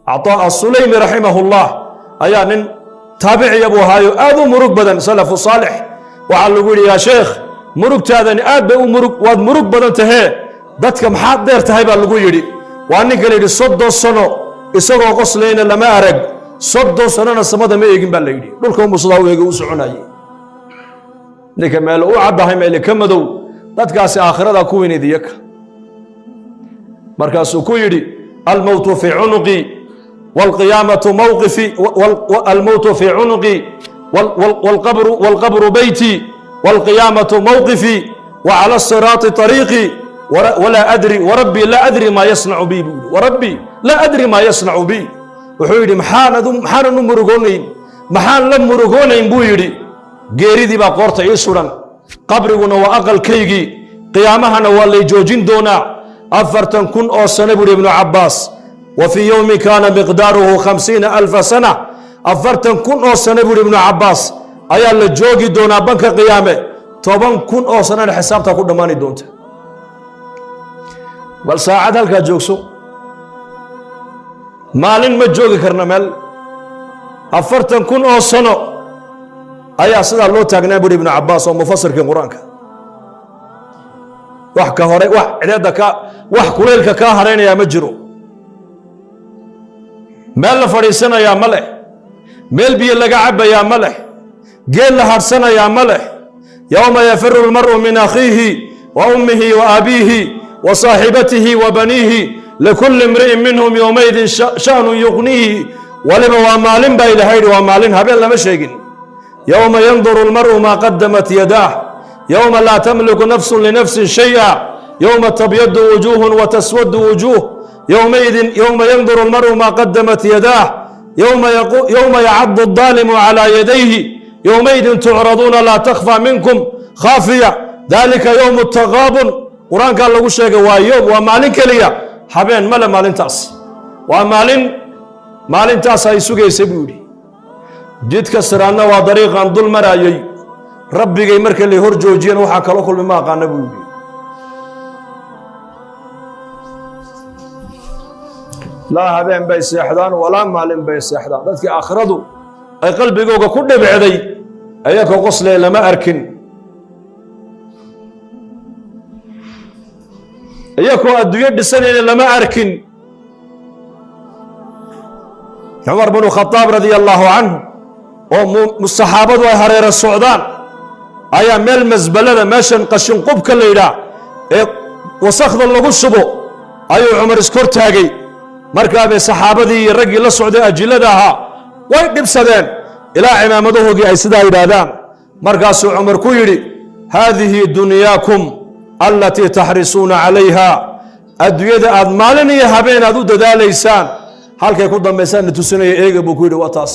Cataa Asulaymi raximahullah ayaa nin taabiciya buu ahaayo, aad u murug badan, salafu saalix. Waxaa lagu yidhi: "Yaa sheekh, murugtaadani aad bay u murug, waad murug badan tahee, dadka maxaad dheer tahay?" baa lagu yidhi. Waa ninka la yidhi 30 sano isagoo qoslayna lama arag, 30 sanona samada ma eegin baa la yidhi, dhulka unbuu sidaa u eegay u soconayay. Ninka meel u caddahay, meele ka madow, dadkaasi aakhirada ku weyneyd iyaka. Markaasuu ku yidhi: "Almowtu fii cunuqi waalqiyaamatu mawqifi, almowtu fii cunuqi waalqabru beyti waalqiyaamatu mawqifii wa cala asiraati طariiqii, walaa adri, warabbii laa adri maa yasnacu bi," buu yidhi. "Warabbii laa adri maa yasnacu bi." Wuxuu yidhi: "Maxaanan u murugoonayn, maxaan la murugoonayn?" buu yidhi. "Geeridii baa qoorta ii suran, qabriguna waa aqalkaygii, qiyaamahana waa lay joojin doonaa 40,000 oo sano," buuhi Ibnu Cabbaas. "Wa fii yowmin kaana miqdaaruhu 50,000 sana." 40,000 oo sano, buuhi Ibnu Cabbaas, ayaa la joogi doonaa banka qiyaame, 10,000 oo sanana xisaabtaa ku dhammaani doonta. Bal saacad halkaa joogso, maalin ma joogi karna meel. 40,000 oo sano ayaa sidaa loo taagnaa, buuhi Ibnu Cabbaas oo mufasirkii Qur-aanka. Wax ka hore, wax cideedda ka, wax kulaylka kaa haraynayaa ma jiro, meel la fadhiisanayaa ma leh, meel biyo laga cabbayaa ma leh, geel la hadhsanayaa ma leh. Yowma yafiru lmar'u min akhiihi wa ummihi wa abiihi wa saaxibatihi wa baniihi, likulli imri'in minhum yowmaidin sha'nun yuqniihi. Waliba waa maalin baa Ilahay yidhi, waa maalin, habeen lama sheegin. Yowma yanduru lmar'u maa qadamat yadaah, yowma laa tamliku nafsun linafsin shay'a, yowma tabyadu wujuuhun wa taswadu wujuuh, yowmaidin yowma yanduru lmar'u maa qadamat yadaah, yowma yacadu الdaalimu calىa yadayhi, yowmaidin tucraduuna laa takhfى minkum khaafiya, dalika yowm taqaabun. Qur-aankaa lagu sheegay. Waa yowm, waa maalin keliya, habeen male maalintaas. Waa maalin, maalintaas ay sugaysay, buu yidhi. Jidka siraadna waa dariiqan dul maraayey. Rabbigay marka lay hor joojiyana waxaa kala kulmi ma aqaana, buu yidhi. Laa habeen bay seexdaan walaa maalin bay seexdaan. Dadkii aakhiradu ay qalbigooga ku dhibicday, ayakoo qoslee lama arkin, iyakoo adduunyo dhisanayna lama arkin. Cumar bnu Khadaab radia allaahu canhu oo saxaabadu ay hareero socdaan ayaa meel masbalada, meeshan qashinqubka la yidhaah ee wasakhda lagu shubo, ayuu Cumar iskor taagay. Markaabay saxaabadii iyo raggii la socday ajillada ahaa way dhibsadeen ilaa cimaamadahoogii ay sidaa yidhaahdaan. Markaasuu Cumar ku yidhi: "Haadihi dunyaakum allatii taxrisuuna calayha." Adduunyada aad maalin iyo habeen aad u dadaalaysaan halkay ku dambaysaan na tusinaya, eega, buu ku yidhi. Waa taas.